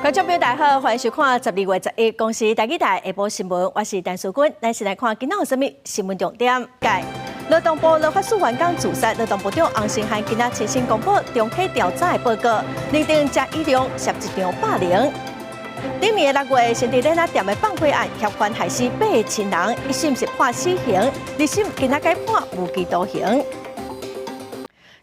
觀眾朋友大家好，歡迎收看12月11公視台語台下晡新聞，我是陳淑君。咱先來看今仔有啥物新聞重點。勞動部羅發士員工自殺，勞動部長洪申翰今仔親身公布中體調查的報告，認定食醫量涉職場霸凌。頂年的6月，新竹鏈仔店的放火案，嫌犯害死八個親人，一審是判死刑，二審今仔改判無期徒刑。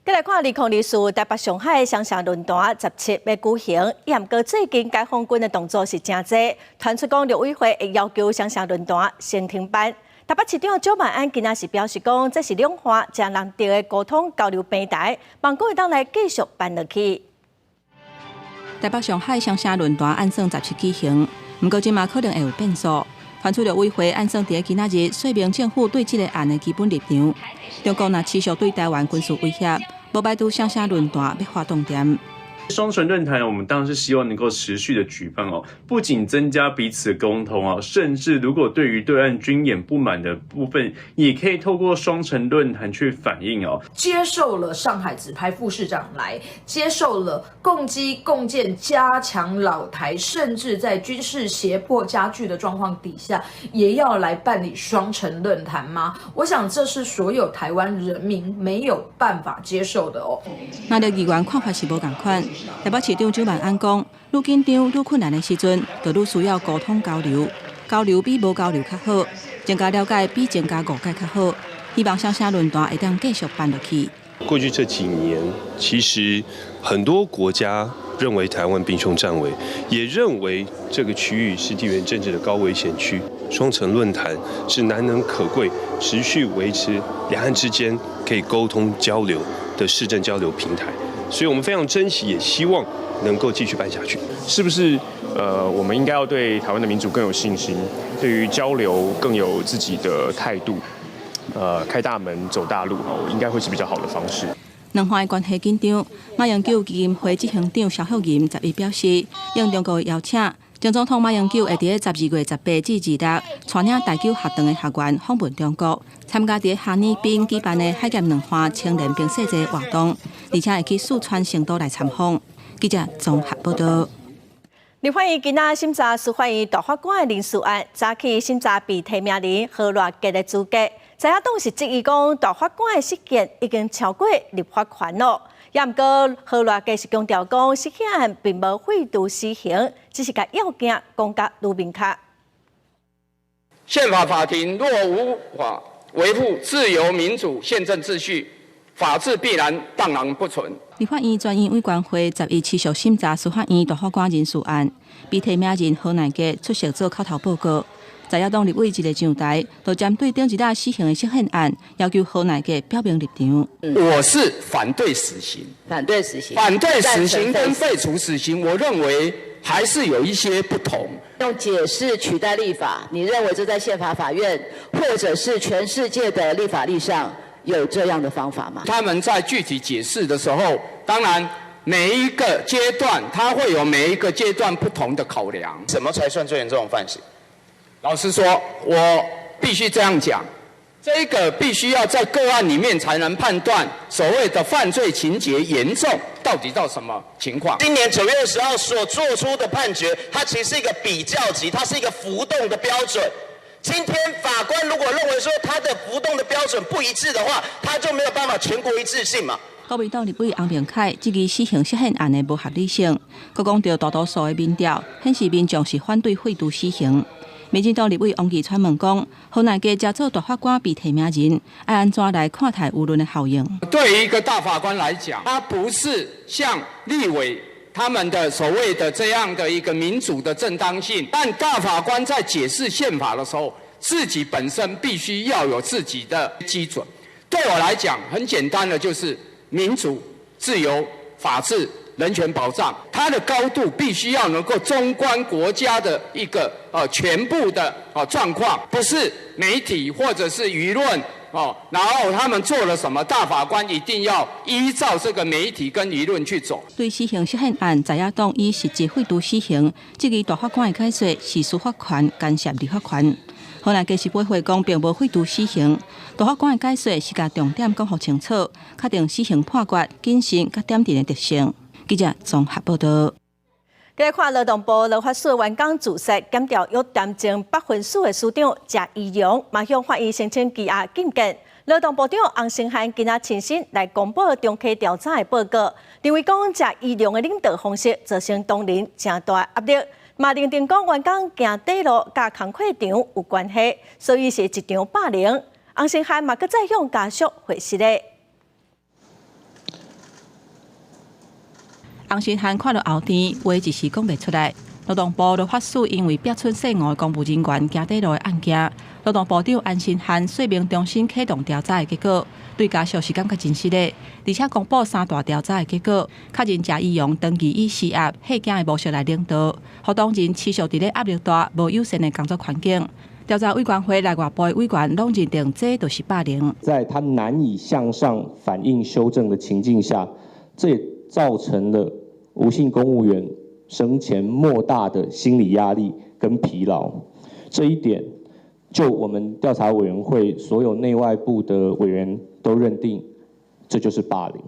再來看2024台北上海雙城論壇17欲舉行，毋過最近解放軍的動作是誠濟，傳出講陸委會會要求雙城論壇先停辦。台北市長蔣萬安今仔是表示講，這是兩岸誠難得的溝通交流平台，望講會當來繼續辦落去。台北上海雙城論壇按算17舉行，毋過這馬可能會有變數。傳出陸委會按算佇今仔日說明政府對這個案的基本立場。中國若持續對台灣軍事威脅，無排除雙城論壇欲發動點。雙城論壇，我們當然是希望能夠持續的舉辦哦，不僅增加彼此溝通啊，甚至如果對於對岸軍演不滿的部分，也可以透過雙城論壇去反映哦。接受了上海指派副市長來，接受了共機共建加強老台，甚至在軍事脅迫加劇的狀況底下，也要來辦理雙城論壇嗎？我想這是所有台灣人民沒有辦法接受的哦。那個議員看法是無仝款。台北市長蔣萬安講，愈緊張、愈困難的時陣，就愈需要溝通交流，交流比無交流較好，增加了解比增加誤解較好。希望雙城論壇會當繼續辦落去。過去這幾年，其實很多國家認為台灣兵凶戰危，也認為這個區域是地緣政治的高危險區。雙城論壇是難能可貴，持續維持兩岸之間可以溝通交流的市政交流平台。所以我們非常珍惜，也希望能夠繼續辦下去。是不是？我們應該要對台灣的民主更有信心，對於交流更有自己的態度。開大門走大路，應該會是比較好的方式。兩岸關係緊張，馬英九基金會執行長蕭旭仁11表示，應中國的邀請，前總統馬英九會佇12月18至26，帶領台九學堂的學員訪問中國，參加佇哈爾濱舉辦的海峽兩岸青年冰雪節活動，而且會去四川成都來參訪。記者綜合報道。立法院今仔審查司法院大法官的人事案，早起審查被提名人何樂杰的資格。在野黨是質疑講大法官的釋憲已經超過立法權囉。也毋過何樂杰是強調講，釋憲案並無廢除死刑，只是共要件講甲愈明確。憲法法庭若無法維護自由民主憲政秩序，法治必然蕩然不存。立法院專案委員會11持續審查司法院大法官人事案，被提名人何乃傑出席做口頭報告。在野黨立委一个上台，就針對頂一禮死刑的釋憲案，要求何乃傑表明立場。我是反對死刑，反對死刑，反對死刑跟廢除死刑，我認為還是有一些不同。用解釋取代立法，你認為這在憲法法院或者是全世界的立法例上有這樣的方法嗎？他們在具體解釋的時候，當然每一個階段，他會有每一個階段不同的考量。什麼才算最嚴重的犯行？老實說，我必須這樣講，這個必須要在個案裡面才能判斷所謂的犯罪情節嚴重到底到什麼情況。今年9月20號所做出的判決，它其實是一個比較級，它是一個浮動的標準。今天法官如果認為說他的浮動的標準不一致的話，他就沒有辦法全國一致性嘛。國民黨立委翁明凱質疑死刑釋憲案的無合理性，閣講著大多數的民調顯示民眾是反對廢除死刑。民進黨立委王義川問講：何乃傑這做大法官被提名人，愛按怎來看待輿論的效應？對於一個大法官來講，他不是像立委他們的所謂的這樣的一個民主的正當性，但大法官在解釋憲法的時候，自己本身必須要有自己的基準。對我來講，很簡單的就是民主、自由、法治、人權保障，它的高度必須要能夠綜觀國家的一個全部的狀況，不是媒體或者是輿論哦，然後他們做了什麼，大法官一定要依照這個媒體跟輿論去走。對死刑釋憲案，在野黨以實質廢除死刑，質疑大法官的解說是司法權干涉立法權。何乃傑是駁回講，並無廢除死刑。大法官的解說是共重點講予清楚，確定死刑判決謹慎佮點陣的特性。記者綜合報道。來看勞動部勞法署員工自殺檢調約談前北分署的署長謝宜容，嘛向法院申請羈押禁見。勞動部長洪申翰今仔親身來公布中期調查的報告，認為講謝宜容的領導方式造成同仁誠大壓力，嘛認定講員工行短路佮工課場有關係，所以是職場霸凌。洪申翰嘛閣再向家屬回實咧。洪申翰看著後天，話一時講袂出來。勞動部勞法署因為煏春姓吳的公務人員行短路的案件，勞動部長洪申翰說明重新啟動調查的結果，對家屬是感覺真失禮。而且公布三大調查的結果，確認謝宜容長期以施壓、嚇驚的模式來領導，予同仁持續佇咧壓力大、無友善的工作環境。調查委員會內外部的委員攏認定這就是霸凌。在他難以向上反映修正的情境下，這也造成了吳姓公務員生前莫大的心理壓力跟疲勞。這一點，就我們調查委員會所有內外部的委員都認定，這就是霸凌。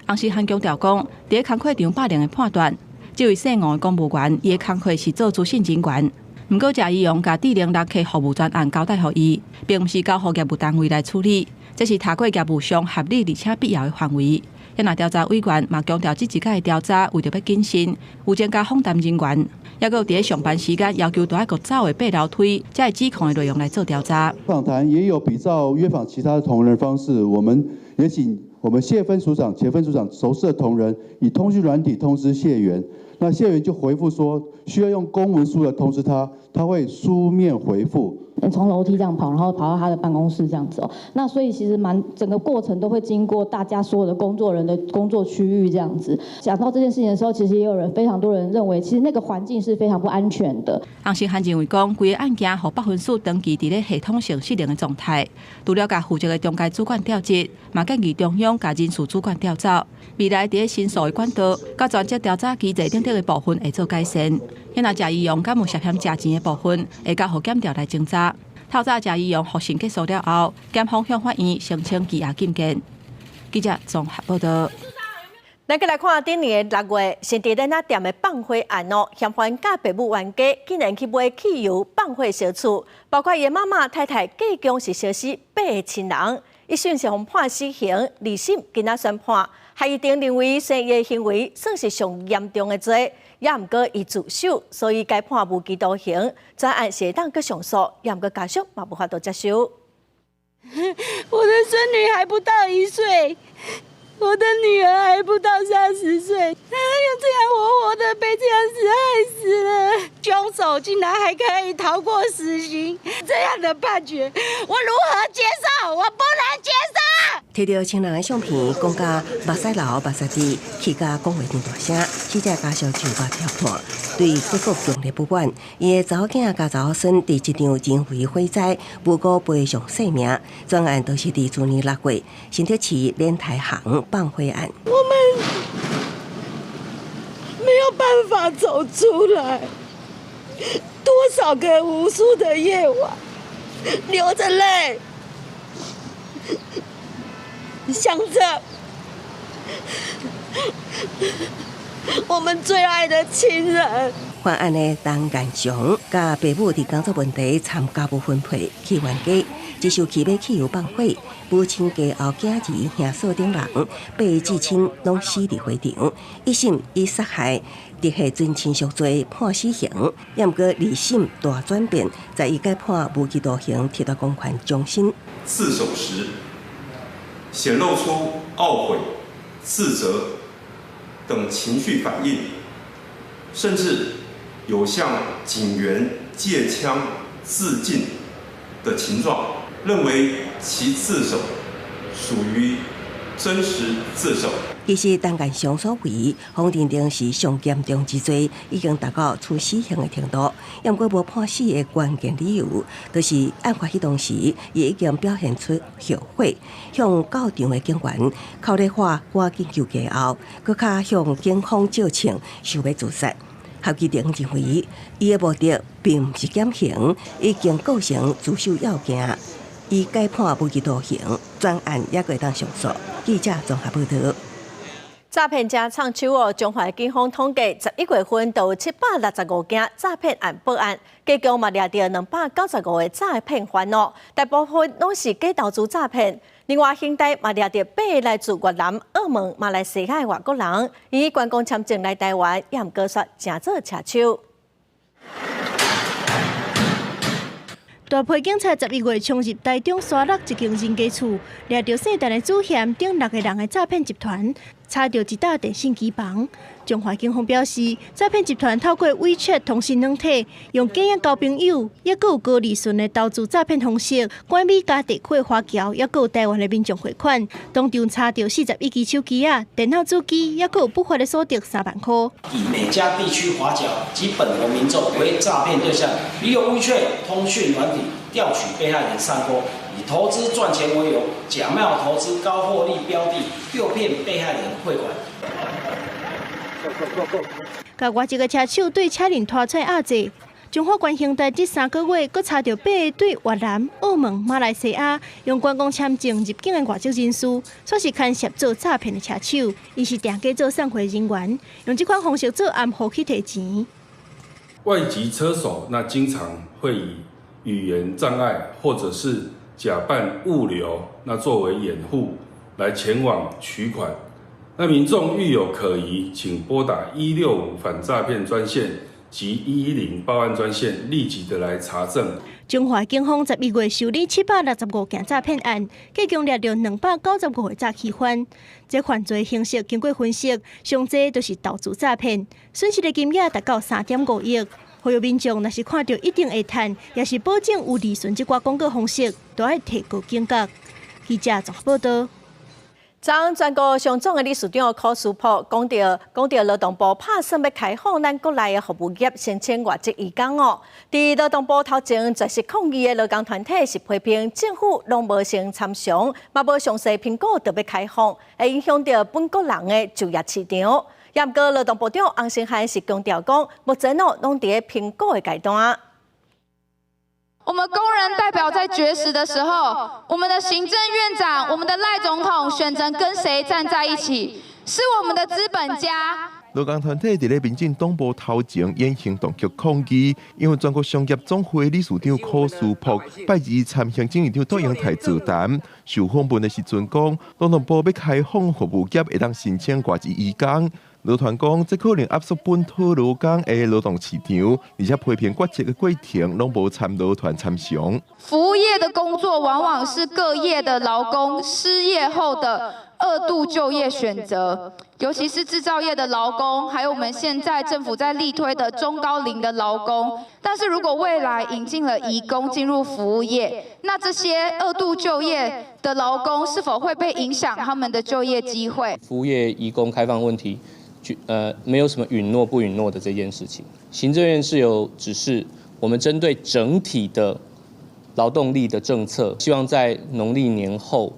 洪申翰強調講，佇工課場霸凌的判斷，這位姓吳的公務員，伊的工課是做資訊人員。毋過謝宜容共智能人客服務專案交代予伊，並毋是交予業務單位來處理，這是踏過業務上合理而且必要的範圍。遐若調查委員嘛強調，這一擺的調查為著欲謹慎，有增加訪談人員，抑閣有佇咧上班時間要求都愛閣走的爬樓梯，才會指控的內容來做調查。訪談也有比照約訪其他的同仁方式，我們也請我們謝分署長、前分署長熟識的同仁，以通訊軟體通知謝員。那謝員就回覆說，需要用公文書來通知他，他會書面回覆。從樓梯這樣跑，然後跑到他的辦公室這樣子哦。那所以其實蠻整個過程都會經過大家所有的工作人的工作區域這樣子。講到這件事情的時候，其實也有人非常多人認為，其實那個環境是非常不安全的。洪申翰認為講，規個案件予北分署長期佇咧系統性失靈的狀態，除了共負責的中階主管調職，嘛建議中央共人事主管調走。未來佇咧申訴的管道、佮專責調查機制等等的部分會做改善。遐若謝宜容敢有涉嫌食錢的部分，會交予檢調來偵查。透早謝宜容復審結束了後，檢方向法院申請羈押禁見。記者綜合報道。咱閣來看頂年的6月，新竹鏈仔店的放火案哦，嫌犯佮爸母冤家，竟然去買汽油放火燒厝，包括伊的媽媽、太太、繼公是燒死八個親人。一審是予判死刑，二審今仔宣判，合議庭認為生伊的行為算是上嚴重的罪，也毋過伊自首，所以改判無期徒刑。全案是會當閣上訴，也毋過家屬嘛無法度接受。我的孫女還不到1歲，我的女兒還不到30歲，她又這樣活活的被這樣子害死了。兇手竟然還可以逃過死刑，這樣的判決，我如何接受？我不能接受。摕著親人的相片，講甲目屎流、目屎滴，氣甲講話真大聲，死者家屬就甲跳脫，對結果強烈不滿。伊的查某囝佮查某孫佇這場人為火災無辜賠償性命，全案都是佇去年6月新竹市蓮台行放火案。我們沒有辦法走出來，多少個無數的夜晚，流着淚。想着我們最愛的親人。犯案的陳建祥佮爸母佇工作問題參家務分配去冤家，一受氣欲汽油放火，母親家後囝兒兄嫂等人，八个至親攏死佇火場。一審以殺害直系尊親屬罪判死刑，也毋過二審大轉變，在伊改判無期徒刑，剝奪公權終身。自首時顯露出懊悔、自責等情緒反應，甚至有向警員借槍自盡的情狀，認為其自首屬於真實自首。其實陳建祥所為，予認定是上嚴重之罪，已經達到處死刑的程度。也毋過無判死的關鍵理由，就是案發彼當時，伊已經表現出後悔，向到場的警員口咧喊趕緊救家後，閣較向警方借槍，想欲自殺。合議庭認為，伊的目的並毋是減刑，已經構成自首要件，伊改判無期徒刑，全案猶閣會當上訴。記者綜合報道。詐騙遮藏手哦！彰化警方統計，11月份就有765件詐騙案報案，加共嘛掠著295個詐騙犯哦。大部分攏是假投資詐騙。另外，刑大嘛掠著八個來自越南、澳門、馬來西亞的外國人，以觀光簽證來台灣，也毋過煞成做車手。大批警察11月衝入台中沙鹿一間人家厝，掠著姓陳的主嫌等六個人的詐騙集團，查著一打電信機房。彰化警方表示，詐騙集團透過 WeChat 通訊軟體，用假影交朋友，抑閣有高利潤的投資詐騙方式，拐美加地區的華僑，抑閣有台灣的民眾匯款。當場查著41支手機仔、電腦主機，抑閣有不法的所得3萬塊。以美加地區華僑及本國民眾為詐騙對象，利用 WeChat 通訊軟體釣取被害人上鈎，以投資賺錢為由，假冒投資高獲利標的，誘騙被害人匯款。共外籍的車手對車輪拖出壓制，彰化縣刑大這3個月，閣查著八个對越南、澳門、馬來西亞用觀光簽證入境的外籍人士，煞是牽涉做詐騙的車手，𪜶是定家做送貨人員，用這款方式做暗號去提錢。外籍車手那經常會以語言障礙或者是假扮物流，那作為掩護來前往取款。那民眾遇有可疑，請撥打165反詐騙專線及110報案專線，立即的來查證。彰化警方11月受理765件詐騙案，計共掠著295個詐欺犯。這犯罪形式經過分析，上濟就是投資詐騙，損失的金額達到3.5億。呼籲民眾若是看著一定會趁，也是保證有利潤這寡廣告方式，都愛提高警覺。記者綜合報道。昨昏全國商總的理事長柯書博講著勞動部拍算欲開放咱國內的服務業申請外籍移工哦。佇勞動部頭前絕食抗議的勞工團體是批評政府攏無先參詳，嘛無詳細評估就欲開放，會影響著本國人的就業市場。也毋過勞動部長洪申翰是強調講，目前哦攏佇咧評估的階段。我們工人代表在絕食的時候，我們的行政院長、我們的賴總統選擇跟誰站在一起？是我們的資本家。勞工團體佇咧民進黨部頭前演行動作抗議，因為全國商業總會理事長柯書博拜二參行政院長卓榮泰座談，受訪問的時陣講，勞動部欲開放服務業會當申請外籍移工。勞團講，這可能壓縮本土勞工的勞動市場，而且批評決策的過程攏無參勞團參詳。服務業的工作往往是各業的勞工失業後的二度就業選擇，尤其是製造業的勞工，還有我們現在政府在力推的中高齡的勞工。但是如果未來引進了移工進入服務業，那這些二度就業的勞工是否會被影響他們的就業機會？服務業移工開放問題，沒有什麼允諾不允諾的這件事情。行政院是有指示，我們針對整體的勞動力的政策，希望在農曆年後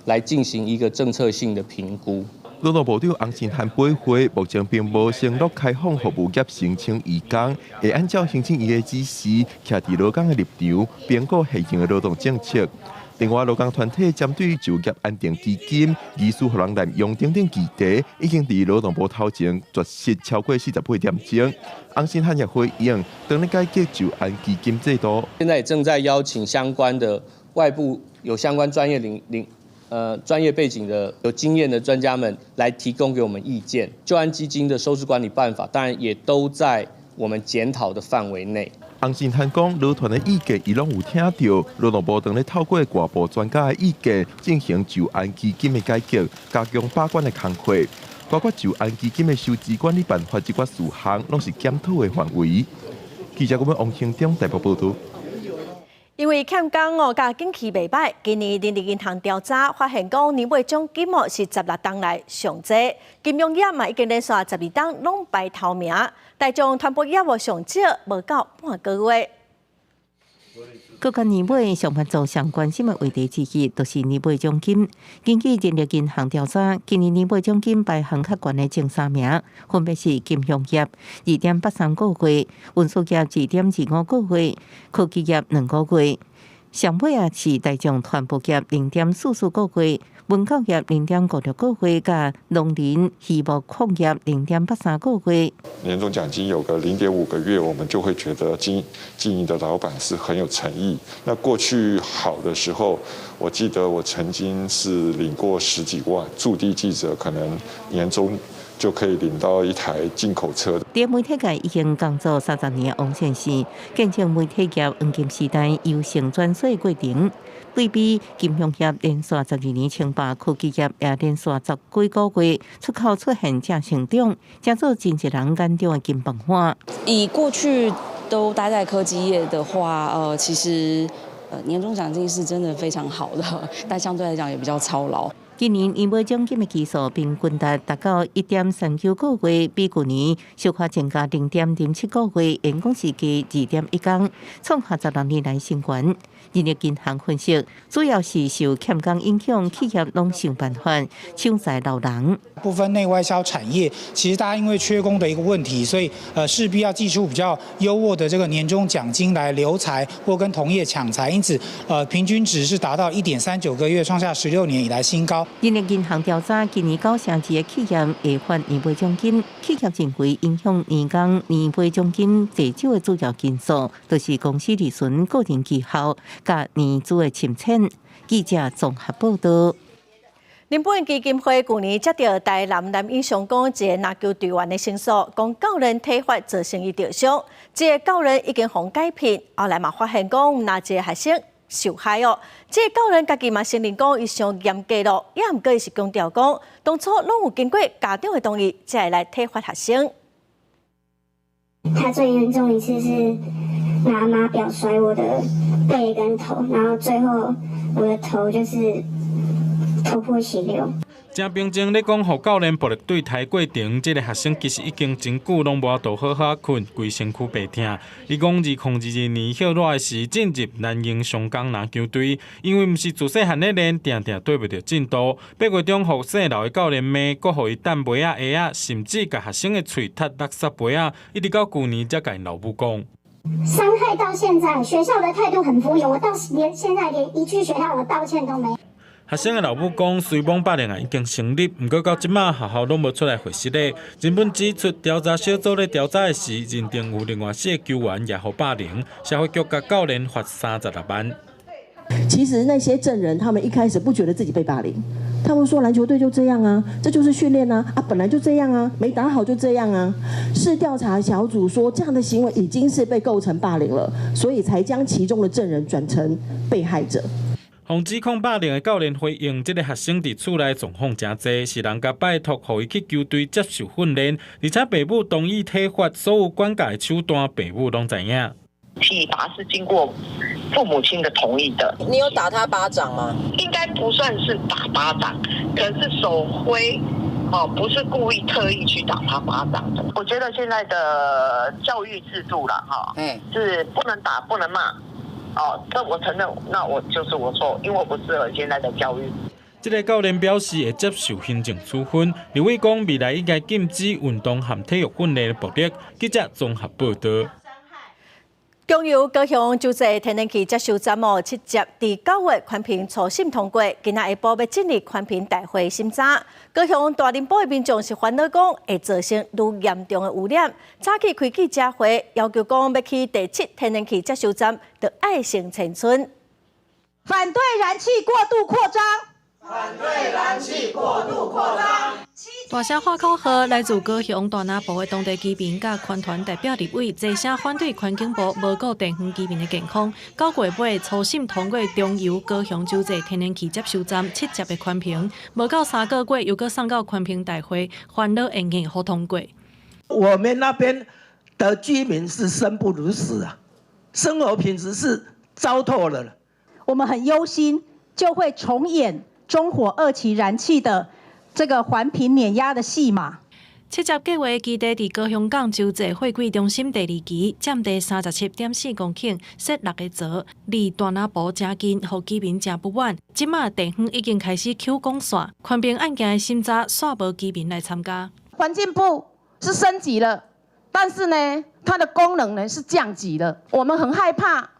來進行一個政策性的評估。勞動部長洪申翰回會，目前並無承諾開放服務業申請移工，會按照行政院的指示，徛佇勞工的立場，評估現行的勞動政策。另外，勞工團體針對就業安定基金、疑似予人濫用等等議題，已經佇勞動部頭前絕食超過48點鐘。洪申翰也回應，當咧改革就安基金制度。現在也正在邀請相關的外部有相關專業領領專業背景的有經驗的專家們來提供給我們意見。就安基金的收支管理辦法，當然也都在我們檢討的範圍內。洪申翰講，勞團的意見伊攏有聽著，勞動部當咧透過外部專家的意見進行就安基金的改革，加強把關的工課，包括就安基金的收支管理辦法這寡事項，攏是檢討的範圍。記者郭文王興中台北報導。因為欠工哦，佮景氣袂䆀，今年人力銀行調查發現，講年尾獎金哦是16冬來上濟，金融業嘛已經連續12冬攏排頭名，大眾傳播業務上少無夠半個月。各個年尾上班族上關心的話題之一，就是年尾獎金。根據人力銀行調查，今年年尾獎金排行較懸的前三名，分別是金融業2.83個月、運輸業2.25個月、科技業2個月。上尾仔是大眾傳播業0.44個月，文教業0.56個月，佮農林漁牧礦業0.83個月。年終獎金有個0.5個月，我們就會覺得經營的老闆是很有誠意。那過去好的時候，我記得我曾經是領過十幾萬，駐地記者可能年終就可以領到一台進口車。佇媒體界已經工作30年的王先生，見證媒體業黃金時代由盛轉衰過程。對比金融業連續12年稱霸，科技業也連續十幾個月出口出現正成長，成做真濟人眼中的金飯碗。以過去都待在科技業的話，其實年終獎金是真的非常好的，但相對來講也比較操勞。今年年尾獎金的基數平均達達到1.39個月，比舊年小可增加0.07個月，員工是加2.1工，創下16年來新高。人力銀行分析，主要是受欠工影響，企業攏想辦法搶才留人。部分內外銷產業，其實大家因為缺工的一個問題，所以勢必要祭出比較優渥的這個年終獎金來留才或跟同業搶才，因此平均值是達到1.39個月，創下16年以來新高。人力銀行調查，今年九成二的企業會發年尾獎金，企業認為影響年終年尾獎金濟少的主要因素，就是公司利潤、個人績效佮年資的深淺。記者綜合報道。林本基金會舊年接著台南南瑛商工一个籃球隊員的申訴，講教練體罰造成伊著傷，這个教練已經予解聘，後來嘛發現講若一个學生受害哦，這个教練家己嘛承認講伊傷嚴格咯，也毋過伊是強調講，當初攏有經過家長的同意，才會來體罰學生。他最嚴重一次是拿碼錶摔我的背跟頭，然後最後我的頭就是頭破血流。誠平靜咧講，予教練暴力對待過程，這个學生其實已經真久攏無法度好好睏，規身軀白疼。伊講2022年歇熱時進入南瑛商工籃球隊，因為毋是自細漢咧練，定定對袂著進度。8月中予姓劉的教練罵，閣予伊擲杯仔、鞋仔，甚至共學生的喙踢垃圾杯仔，一直到舊年才共𪜶老母講。傷害到現在，學校的態度很敷衍，我到連現在連一句學校的道歉都沒。學生的老母講，雖罔霸凌案已經成立，毋過到這馬學校攏無出來回釋咧。人本指出，調查小組咧調查的時，認定有另外四個球員也予霸凌，社會局共教練罰36萬。其實那些證人，他們一開始不覺得自己被霸凌，他們說籃球隊就這樣啊，這就是訓練啊，啊本來就這樣啊，沒打好就這樣啊。是調查小組說這樣的行為已經是被構成霸凌了，所以才將其中的證人轉成被害者。予指控霸凌的教練回應，這个學生佇厝內狀況誠濟，是人共拜託，予伊去球隊接受訓練，而且爸母同意體罰，所有管教的手段，爸母攏知影。體罰是經過父母親的同意的。你有打他巴掌嗎？應該不算是打巴掌，可是手揮，哦，不是故意特意去打他巴掌的。我覺得現在的教育制度啦，哈，是不能打，不能罵。哦，這我承認，那我就是我錯，因為我不適合現在的教育。這个教練表示會接受行政處分。立委講未來應該禁止運動和體育訓練的暴力。記者綜合報道。中油高雄洲際天然氣接收站哦，七接佇9月環評初審通過，今仔下晡欲進入環評大會審查。高雄大林埔的民眾是煩惱講會造成愈嚴重的污染，早起開記者會，要求講欲起第七天然氣接收站，著愛先遷村。反對燃氣過度擴張。反對燃氣過度擴張。大聲喊口號，來自高雄大林埔的當地居民佮環團代表立委，齊聲反對環境部無顧地方居民的健康。9月尾初審通過中油高雄洲際天然氣接收站七接的環評，無夠3個月又閣送到環評大會，煩惱會硬予通過。我們那邊的居民是生不如死啊，生活品質是糟透了。我們很憂心，就會重演中火二期燃氣的這個環評碾壓的戲碼。七接計畫基地佇高雄港洲際貨櫃中心第二期，佔地37.4公頃，設六个槽，離大林埔誠近，予居民誠不滿。這馬地方已經開始搝管線，環評案件的審查煞無居民來參加。環境部是升級了，但是呢，它的功能呢是降級了。我們很害怕，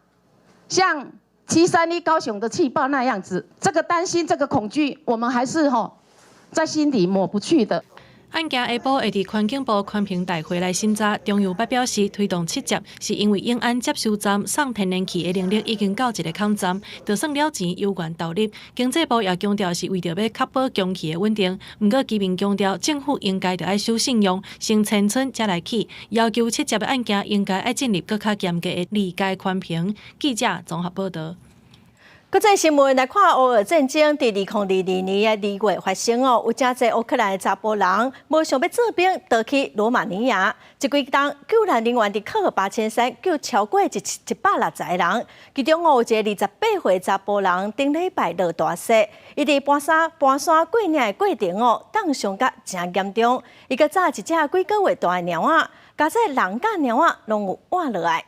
像731高雄的氣爆那樣子，這個擔心，這個恐懼，我們還是吼在心底抹不去的。案件下晡會佇環境部環評大會來審查。中油捌表示，推動七接是因為永安接收站送天然氣的能力已經到一个坎站，就算了錢猶原投入。經濟部也強調是為著欲確保供氣的穩定。毋過居民強調，政府應該著愛守信用，先遷村才來起，要求七接的案件應該愛進入閣較嚴格的理解環評。記者綜合報導。國際新聞來看，烏俄戰爭佇2022年的2月發生哦，有誠濟烏克蘭的查埔人無想欲做兵，逃去羅馬尼亞。這幾冬救難人員佇喀爾巴阡山救超過160個人，其中哦有一個28歲查埔人，頂禮拜落大雪，伊佇跋山過嶺的過程哦，凍傷甲誠嚴重，伊閣紮一隻幾个月大的貓仔，佳哉人佮貓仔攏有活落來。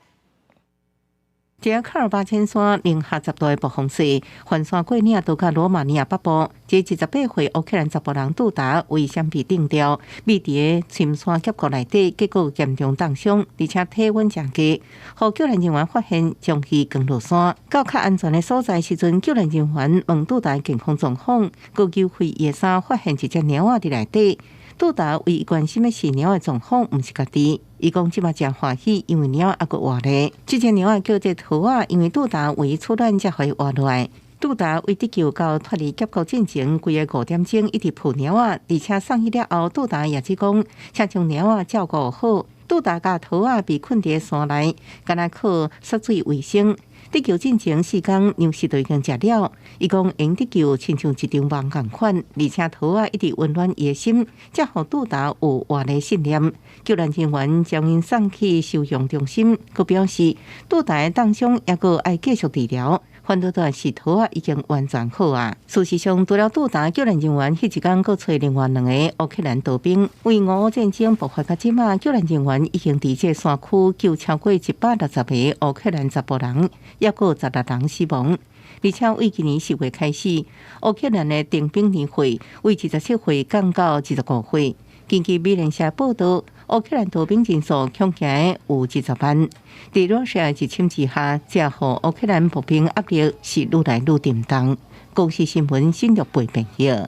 佇喀爾巴阡山零下10度的暴風雪，翻山過嶺逃到羅馬尼亞北部。這28歲烏克蘭查埔人杜達危險被釘掉，覕佇个深山峽谷內底，結果嚴重凍傷，而且體溫誠低。予救難人員發現，將伊扛落山。到較安全的所在時陣，救難人員問杜達健康狀況，閣揪開伊的衫，發現一隻貓仔佇內底。杜達唯一關心的是貓的狀況，毋是家己。伊講這馬誠歡喜，因為貓猶閣活咧。這隻貓仔叫做桃仔，因為杜達為伊取暖才予伊活落來。杜達為得救到脫離峽谷進前，規个5點鐘一直抱貓仔，而且送去了後，杜達也只講，請將貓仔照顧好。杜達佮桃仔被困佇山內，干焦靠捒水維生。得救進前4工，糧食都已經食了。伊講𪜶得救親像一場夢仝款，而且桃仔一直溫暖伊的心，才予杜達有活的信念。救難人員將𪜶送去收容中心，閣表示杜達的凍傷猶閣愛繼續治療。反倒倒是桃仔已經完全好啊。事實上，除了杜達救難人員，彼一工閣揣另外兩個烏克蘭逃兵。為俄烏戰爭爆發到這馬，救難人員已經佇這山區救超過160個烏克蘭查埔人，猶閣16人死亡。而且為今年10月開始，烏克蘭的徵兵年歲為27歲降到25歲。根據美聯社報導，烏克蘭逃兵人數恐驚有20萬。佇羅西亞入侵之下，這予烏克蘭步兵壓力是愈來愈沉重。公視新聞新玉貝編譯。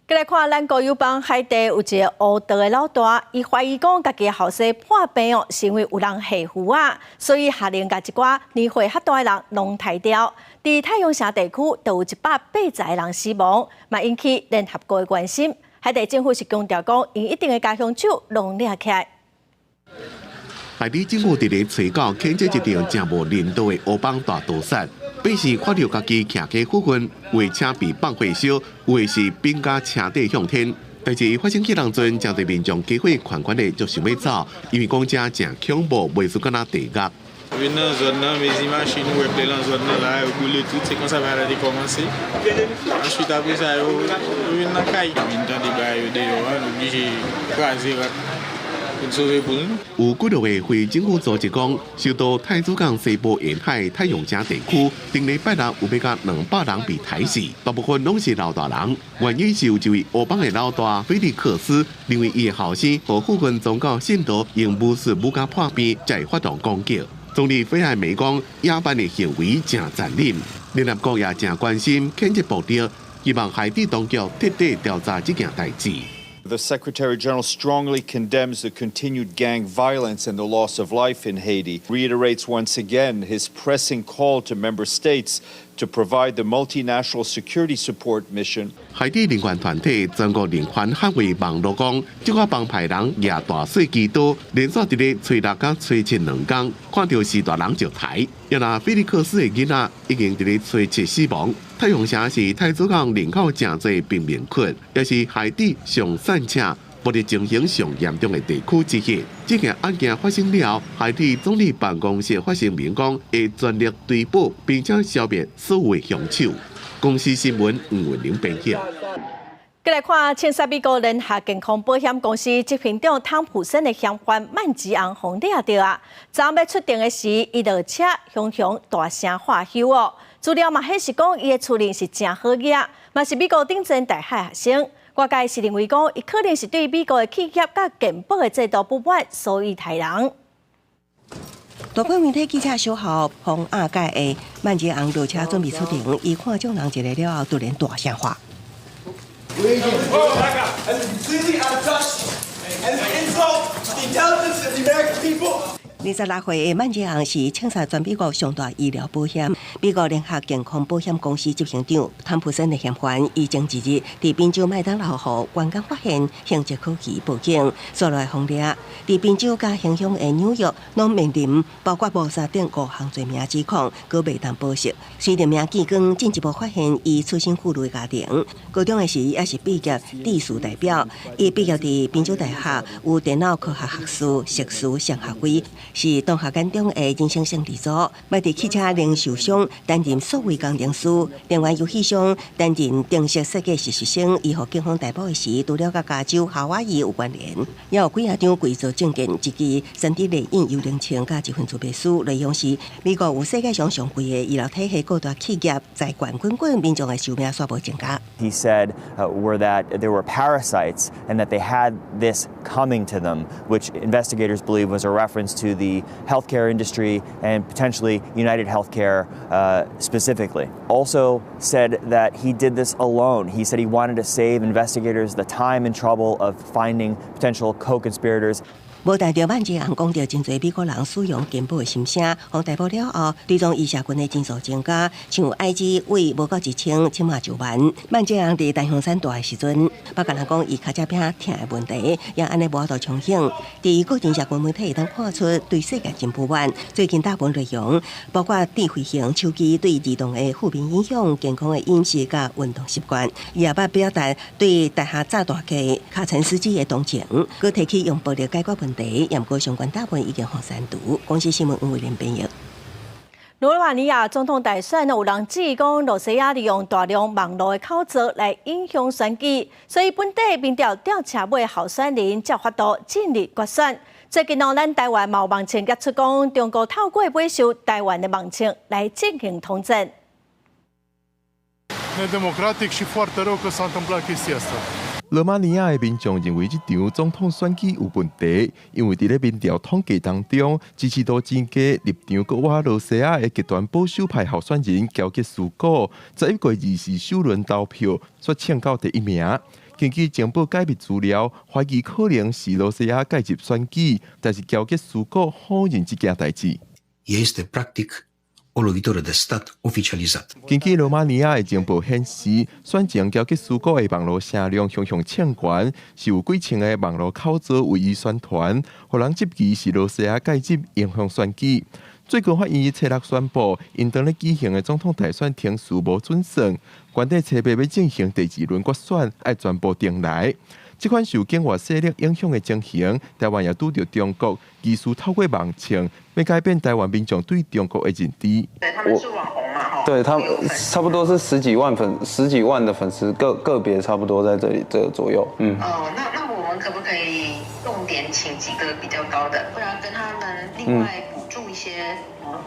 過來看，咱高友邦海地有一个烏道的老大，伊懷疑講家己的後生破病哦，是因為有人下符仔，所以下令共一寡年歲較大的人攏刣掉。佇太陽城地區，就有180個人死亡，嘛引起聯合國的關心。海地政府是強調講，𪜶一定會共兇手攏掠起來。海地政府佇咧初九譴責這場誠無人道的烏幫大屠殺，百姓看著家己徛家附近，有的車被放火燒，有的是反共車底向天。代誌發生彼當陣，誠濟民眾家伙款款的就想欲走，因為講遮誠恐怖，袂輸敢若地獄。 Vin nan zòn nan, mezi machin ou wè plen lan zòn nan la, yo boule tout, se konsa bagay la te kòmanse. Answit apre sa yo vin nan kay, vin tande bagay yo deyò a, nou oblije kraze rak pou n sove poul nou. 有幾落个非政府組織講，首都太子港西部沿海太陽城地區，頂禮拜六有欲共200人被刣死，大部分攏是老大人。原因是有一位烏幫的老大菲利克斯，認為伊的後生予附近宗教信徒用巫術舞共破病，才會發動攻擊。總理費艾梅講，野蠻的行為誠殘忍，聯合國也誠關心，譴責暴力，希望海地當局徹底調查這件代誌。 The Secretary General strongly condemns the continued gang violence and the loss of life in Haiti, reiterates once again his pressing call to member states to provide the multinational security support mission. 海地人權團體全國人權捍衛網絡講，這個幫派人舉大細支刀，連續佇咧初六佮初七2工，看著序大人就刣。抑若菲利克斯的囡仔已經佇咧初七死亡。太陽城是太子港人口誠濟貧民窟，也是海地上散赤、暴力情形上嚴重的地區之一。這件案件發生了，海地總理辦公室發聲明講，會全力追捕並且消滅所有的兇手。公視新聞吳文玲編譯。過來看，槍殺美國聯合健康保險公司執行長湯普森的嫌犯曼吉昂予掠著啊！昨欲出庭的時，伊落車雄雄大聲喝挾哦。資料嘛顯示講，伊的厝裡是誠好額，嘛是美國頂尖大學學生。外界是認為講，伊可能是對美國的企業佮健保的制度不滿，所以刣人。大批媒體記者守候風亞界的萬捷紅落車準備出庭，伊看眾人一个了後，突然大聲喊。26歲的萬捷紅是創設全美國上大醫療保險美國聯合健康保險公司執行長湯普森的嫌犯，伊前一日佇賓州麥當勞予員工發現，形跡可疑報警，煞來予掠。佇賓州佮鄉鄉的紐約，攏面臨包括謀殺等五項罪名指控，閣袂當保釋。隨著名見光，進一步發現伊出身富裕家庭，高中的時也是畢業志士代表，伊畢業佇賓州大學，有電腦科學學士、碩士雙學位。是同學眼中的人生勝利組，捌佇汽車零售商擔任數位工程師，電玩遊戲商擔任程式設計實習生。伊予警方逮捕的時，除了佮加州夏威夷有關聯，也有幾仔張偽造證件，一支3D 列印幽靈槍佮一份自白書。內容是美國有世界上上貴的醫療體系，各大企業財權滾滾，民眾的壽命煞無增加。 He said were that there were parasites and that they had this coming to them, which investigators believe was a reference to the healthcare industry and potentially United Healthcare specifically. Also said that he did this alone. He said he wanted to save investigators the time and trouble of finding potential co-conspirators. 無但著萬捷紅講著真濟美國人使用健保的心聲，予逮捕了後，追蹤伊社群的人數增加，像 IG 為無到1000，這馬就萬。萬捷紅佇大雄山蹛的時陣，捌共人講伊跤脊餅疼的問題，也按呢無法度清醒。佇伊個人社群媒體會當看出對世界真不滿。最近貼文內容包括智慧型手機對兒童的負面影響、健康的飲食佮運動習慣。伊也捌表達對大廈炸彈客卡陳斯基的同情，閣提起用暴力解決問題，也毋過相關貼文已經予刪除。公視新聞黃偉玲編譯。羅馬尼亞總統大選，有人質疑講，羅西亞利用大量網路的口座來影響選舉，所以本地民調吊車尾候選人才有法度進入決選。最近哦，咱台灣嘛有網站揭出講，中國透過買收台灣的網站來進行統戰。 Nedemocratic și foarte rău că s-a întâmplat chestia asta. 羅馬尼亞的民眾認為這場總統選舉有問題，因為佇咧民調統計當中，支持度真低，立場閣倚羅西亞的極端保守派候選人喬吉斯古，11月20首輪投票煞衝到第一名。根據情報解密資料，懷疑可能是羅西亞介入選舉，但是喬吉斯古否認這件代誌。 Este practic o lovitură de stat oficializată. 根據羅馬尼亞的情報顯示，選前喬吉斯古的網路聲量向向衝懸，是有幾千个網路口座為伊宣傳，予人質疑是羅西亞介入影響選舉。最高法院初六宣布，𪜶當咧舉行的總統大選程序無準算，原底初八欲進行第二輪決選，愛全部重來。這款受境外勢力影響的情形，台灣也拄著中國疑似透過網站，欲改變台灣民眾對中國的認知。對，他們是網紅嘛，對他們差不多是十幾萬粉，十幾萬的粉絲，個個別差不多在這裡這個左右。嗯。哦，那我們可不可以重點請幾個比較高的，不然跟他們另外補助一些